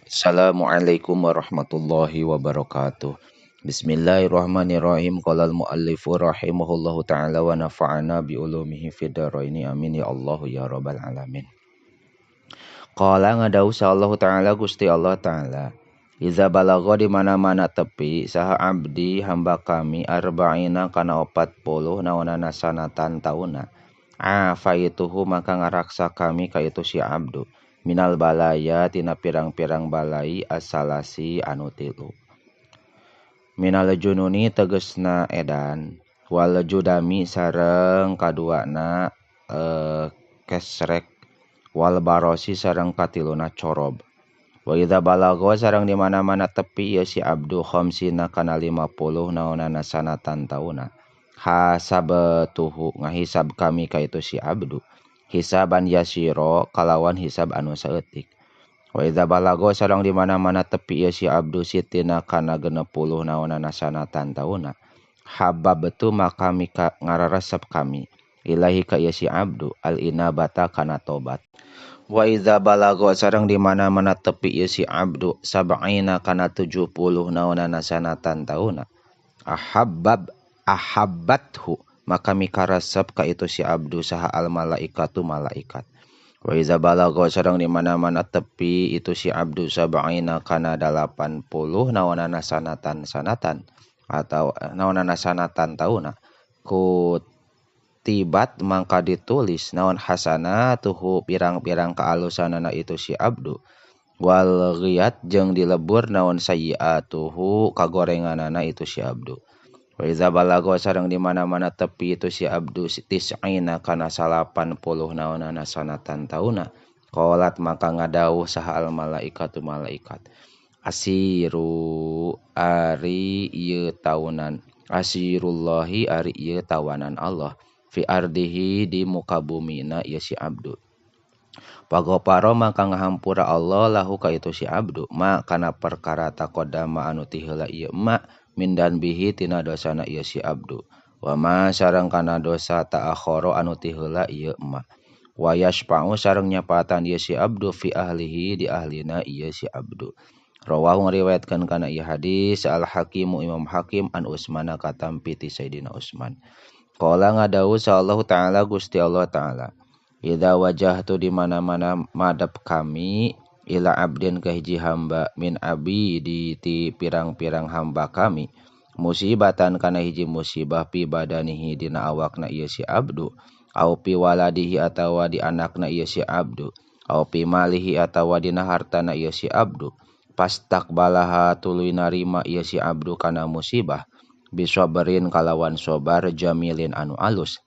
Assalamualaikum warahmatullahi wabarakatuh. Bismillahirrahmanirrahim. Qala al-muallifu rahimahullahu ta'ala wa nafa'ana bi ulumihi fid dharaini. Amin ya Allah ya rabbal alamin. Qala ngadau Allah ta'ala Gusti Allah ta'ala. Iza balagha di mana-mana tepi saha abdi hamba kami arba'ina kana 40 naonana sanatan tauna. Afaituhu maka ngaraksa kami ka itu si abdu. Minal balaya tina pirang-pirang balai asalasi anu tilu. Minal jununi tegesna edan wal judami sareng kaduana kesrek wal barosi sareng katiluna corob. Wa idza balagha sareng di mana-mana tepi ieu si abdu khamsina kana 50 naonana sanatan tauna. Hasabtuhu ngahisab kami ka itu si abdu. Hisaban yasiro kalawan hisab anu saeutik. Wa idza balagha sareng di mana-mana tepi ieu si abdu sitina kana 60 naonana sanatan tauna. Hababtu maka mika ngararesep kami ilahi ka ieu si abdu al inabata kana tobat. Wa idza balagha sareng di mana-mana tepi ieu si abdu sab'ina kana 70 naonana sanatan tauna. Ahabbathu maka mikaresep ka itu si abdu saha al malaikatu malaikat. Wa iza balagha sareng di mana-mana tepi itu si abdu sab'ina kana 80 naonana sanatan sanatan atau naonana sanatan tauna kutibat mangka ditulis naon hasanatuhu pirang-pirang kaalusanana itu si abdu wal ghiyat jeung dilebur naon sayyiatuhu kagorenganana itu si abdu. Wa iza balagha sareng di mana-mana tepi itu si abdu tis'ina kana 80 naonana sanatan tauna qalat maka ngadawuh saha al malaikatu malaikat asiru ari ieu taunan asirullahi ari ieu tawanan Allah fi ardihi di muka bumina ieu si abdu. Pagoparo maka ngahampura Allah lahu ka itu si abdu ma kana perkara taqaddama anu ti heula ieu ma mindan bihi tina dosana ieu si abdu wa ma sareng kana dosa ta'akhara anu ti heula ieu ma wa yashfa'u sareng nyapatan ieu si abdu fi ahlihi di ahlina ieu si abdu. Rawahu ngariwayatkeun kana ieu hadis al hakimu Imam Hakim an Utsmana katampi ti Sayyidina Utsman. Qala ngadawuh Allah ta'ala Gusti Allah ta'ala idza wajahtu di mana-mana madep kami ila abdin ka hiji hamba min abidi ti pirang-pirang hamba kami musibatan kana hiji musibah pi badanihi dina awakna ieu si abdu au pi waladihi atawa di anakna ieu si abdu au pi malihi atawa dina hartana ieu si abdu pastakbalaha tuluy narima ieu si abdu kana musibah bisabarin kalawan sobar jamilin anu alus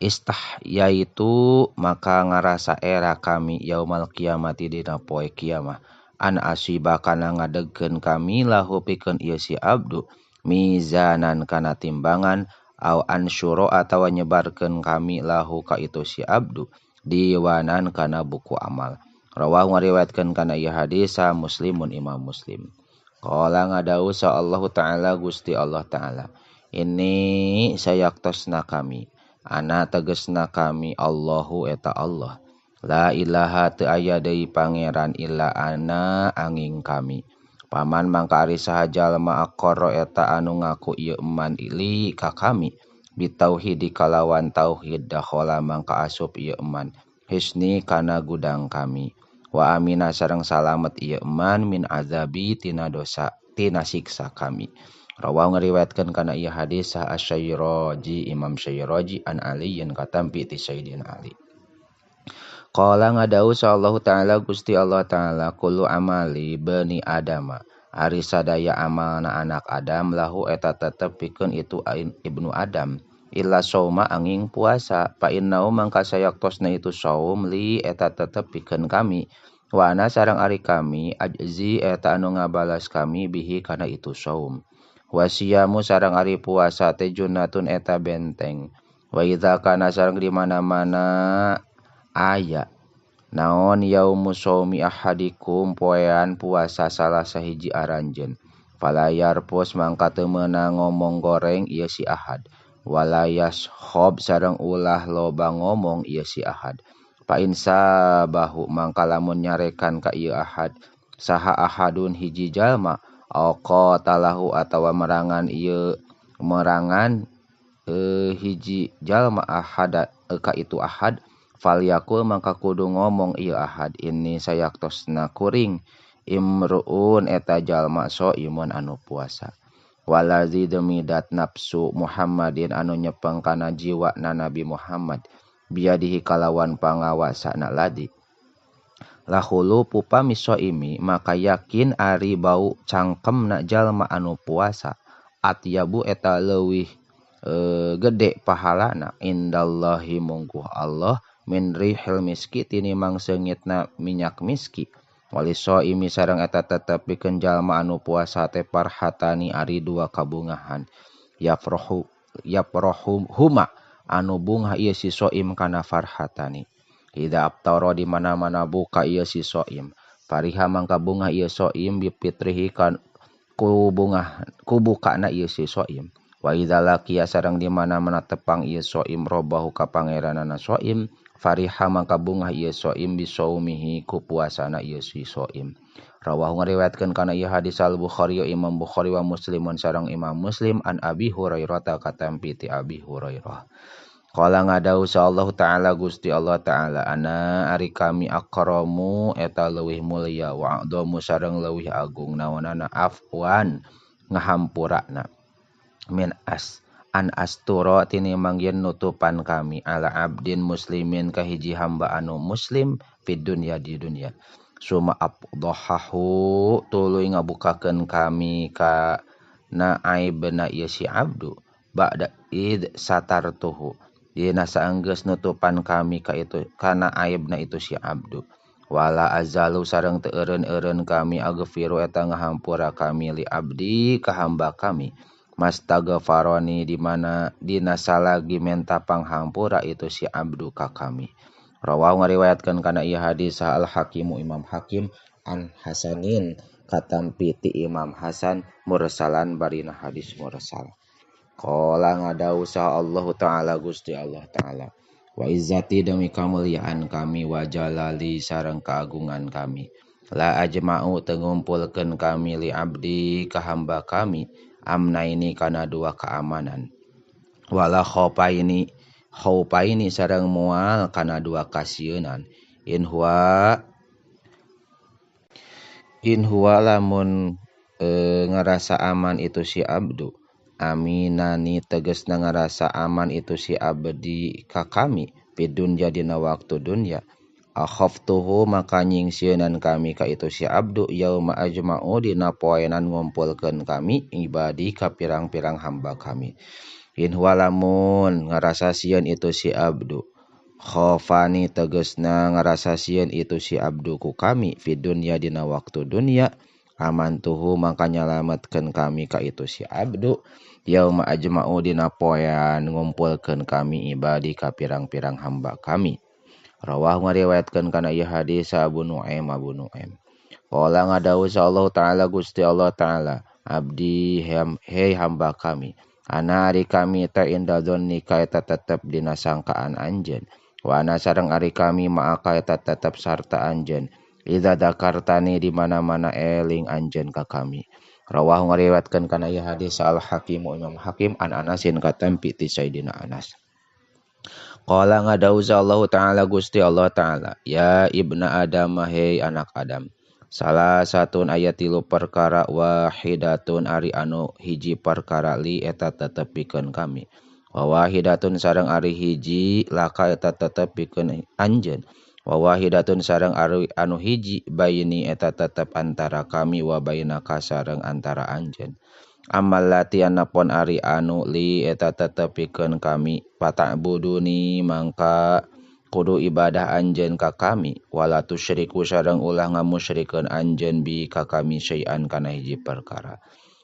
istahyaitu maka ngarasa era kami yaumal kiamati dina poe kiamah an asiba kana ngadegkeun kami lahu pikeun ieu si abdu mizanan kana timbangan au ansyura atawa nyebarkeun kami lahu ka itu si abdu diwanan kana buku amal. Rawahu ngariwayatkeun kana ieu hadis Muslimun Imam Muslim. Qala ngadawuh Allah ta'ala Gusti Allah ta'ala ini sayaktosna kami ana tegesna kami Allahu eta Allah la ilaha teu aya deui pangeran illa ana angin kami paman mangka ari saha jalma aqarra eta anu ngaku ieu eman ili ka kami bitauhidi kalawan tauhid dakhala mangka asup ieu eman hisni kana gudang kami wa amina sareng salamet ieu eman min azabi tina dosa tina siksa kami. Rawahu ngariwayatkeun kana ieu hadis sah Asy-Syairazi Imam Syairazi an Aliyin katampi ti Sayyidina Ali. Qala ngadawuh Allah ta'ala Gusti Allah ta'ala kullu amali bani Adama ari sadaya amalna anak Adam lahu eta tetep pikeun itu ibnu Adam illa sauma angin puasa fa innau mangka sayaktosna itu saum li eta tetep pikeun kami wa ana sareng ari kami ajzi eta anu ngabalas kami bihi kana itu saum. Wasiyamu sareng ari puasa teh junatun eta benteng. Wa idza kana sareng di mana-mana aya naon yaumu shaumi ahadikum poean puasa salah sahiji aranjeun. Falayar pos mangka teu meunang ngomong goreng ieu si ahad. Walayas khob sareng ulah loba ngomong ieu si ahad. Fa insabahu mangka lamun nyarekan ka ieu ahad. saha ahadun hiji jalma au qatalahu atawa merangan ieu merangan hiji jalma ahada ka itu ahad falyakul mangka kudu ngomong ieu ahad ini sayaktosna kuring imruun eta jalma soimun anu puasa walazi demi dat nafsu Muhammadin anu nyepeng kana jiwa na Nabi Muhammad biadihi kalawan pangawasana ladi lahulu pupami soimi maka yakin ari bau cangkemna jalma anu puasa atyabu eta leuwih gede pahalana indallahi mungguh Allah min rihil miski tinimang seungitna minyak miski wali soimi sareng eta tetep pikeun jalma anu puasa teh parhatani ari dua kabungahan yafrohu yafrohu huma anu bungah ieu si soim kana farhatani ida abtara di mana-mana buka ieu si soim fariha mangka bungah ieu soim bipitrihi kan ku bungah ku bukana ieu si soim wa idza laqiya sareng di mana-mana tepang ieu soim robahu ka pangeranana soim fariha mangka bungah ieu soim bisaumihi ku puasana ieu si soim rawahu ngariwayatkeun kana ieu hadis al Bukhari Imam Bukhari wa Muslimun sareng Imam Muslim an Abi Hurairah ta katampi ti Abi Hurairah qala ngadau Allah ta'ala Gusti Allah ta'ala ana ari kami akramu eta leuwih mulia wa a'dhamu sareng leuwih agung naonana afwan ngahampurana min as an asturo tinimang yen nutupan kami ala abdin muslimin ka hiji hamba anu muslim fid dunya di dunya suma abdahahu tuluy ngabukakeun kami ka na aibna ieu si abdu ba'da id satartuhu dina saenggeus nutupan kami ka itu kana aibna itu si abdu wala azalu sareng teu eureun-eureun kami aghfiru eta ngahampura kami li abdi ka hamba kami mastagfaroni di mana dina salagi menta panghampura itu si abdu ka kami rawahu ngariwayatkeun kana ieu hadis al Hakimu Imam Hakim an Hasanin katampi ti Imam Hasan mursalan barina hadis mursal qala ngadau saha Allah ta'ala Gusti Allah ta'ala wa izzati demi kamuliaan kami wa jalali sareng keagungan kami la ajma'u teu ngumpulkeun kami li abdi ka hamba kami amnaini kana dua keamanan wala khaufaini khaufaini sareng moal kana dua kasieunan in huwa lamun ngarasa aman itu si abdu aminani tegesna ngarasa aman itu si abdi ka kami pidun jadina waktu dunya akhaftuhu maka nyingsieunan kami ka itu si abdu yauma ajma'u dina poenan ngumpulkeun kami ibadi ka pirang-pirang hamba kami in huwa lamun ngarasa sieun itu si abdu khafani tegesna ngarasa sieun itu si abdu ku kami fid dunya dina waktu dunya amantuhu maka nyalametkeun kami ka itu si abdu yauma ajma'u dina poean ngumpulkeun kami ibadi ka pirang-pirang hamba kami rawahu ngariwayatkeun kana ieu hadis Abu Nuaim Abu Nuaim qala ngadau Allah ta'ala Gusti Allah ta'ala abdi hei hamba kami ana ari kami ta inda dzannika eta tetep dina sangkaan anjeun wa ana sareng ari kami ma'aka eta tetep sarta anjeun idza dzakartani di mana-mana eling anjeun ka kami rawahu ngariwayatkeun kana ieu hadis al Hakim Imam Hakim an Anasin katampi ti Sayyidina Anas qala ngadau Allah ta'ala Gusti Allah ta'ala ya ibna Adam hei anak Adam salah satun aya tilu perkara wahidatun ari anu hiji perkara li eta tetep pikeun kami wa wahidatun sareng ari hiji laka eta tetep pikeun anjeun wa wahidatun sareng ari anu hiji baini eta tetep antara kami wa bainaka sareng antara anjeun amal lati anapun ari anu li eta tetep pikeun kami pata'buduni mangka kudu ibadah anjeun ka kami wala tusyriku sareng ulah ngamusyrikeun anjeun bi ka kami syai'an kana hiji perkara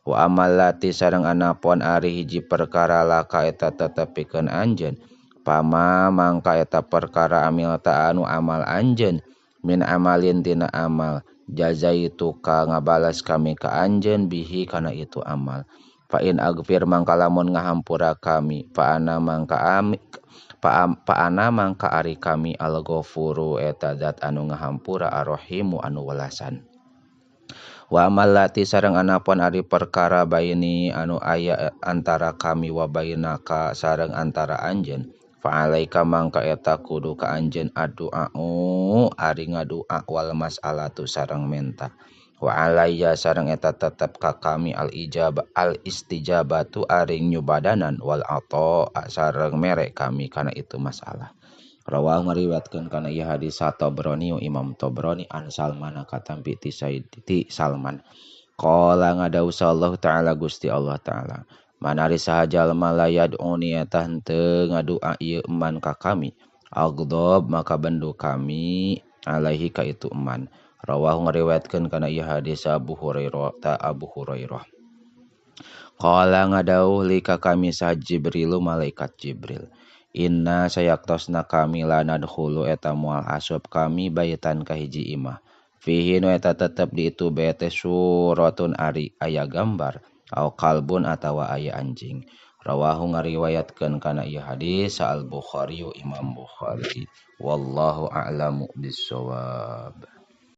wa amal lati sareng anapun ari hiji perkara laka eta tetep pikeun anjeun pama mangka eta perkara amil ta anu amal anjeun min amalin tina amal jazaitu ka ngabalas kami ka anjeun bihi kana itu amal fa in aghfir mangka lamun ngahampura kami fa ana mangka ami fa ana mangka ari kami al-ghafuru eta zat anu ngahampura ar-rahimu anu welasan. Wa amallati sareng anapun ari perkara baini anu aya antara kami wa bainaka sareng antara anjeun fa alaika mangka eta kudu ka anjeun addu'au ari ngadua wal mas'alatu sareng menta wa alayya sareng eta tetep ka kami al ijab al istijabatu ari nyubadanan wal ata sareng mere kami kana itu masalah. Rawahu ngariwayatkeun kana ieu hadis Tabrani Imam Tabrani an Salman katampi ti Sayyidi Salman. Qala ngadawuh Allah Ta'ala Gusti Allah Ta'ala. Manari saha jalma la yad'uni eta henteu ngadua ieu eman ka kami. Aghdab maka bendu kami alaihi ka itu eman. Rawahu ngariwayatkeun kana ieu hadis Abu Hurairah ta Abu Hurairah. Qala ngadawuh li ka kami saha Jibrilu malaikat Jibril. Inna sayaktosna kami lanadkhulu eta moal asup kami baitan ka hiji imah. Fihi nu eta tetep di itu bete suratun ari aya gambar au kalbun atawa aya anjing. Rawahu ngariwayatkeun kana ieu hadis Al Bukhari Imam Bukhari. Wallahu a'lamu bissawab.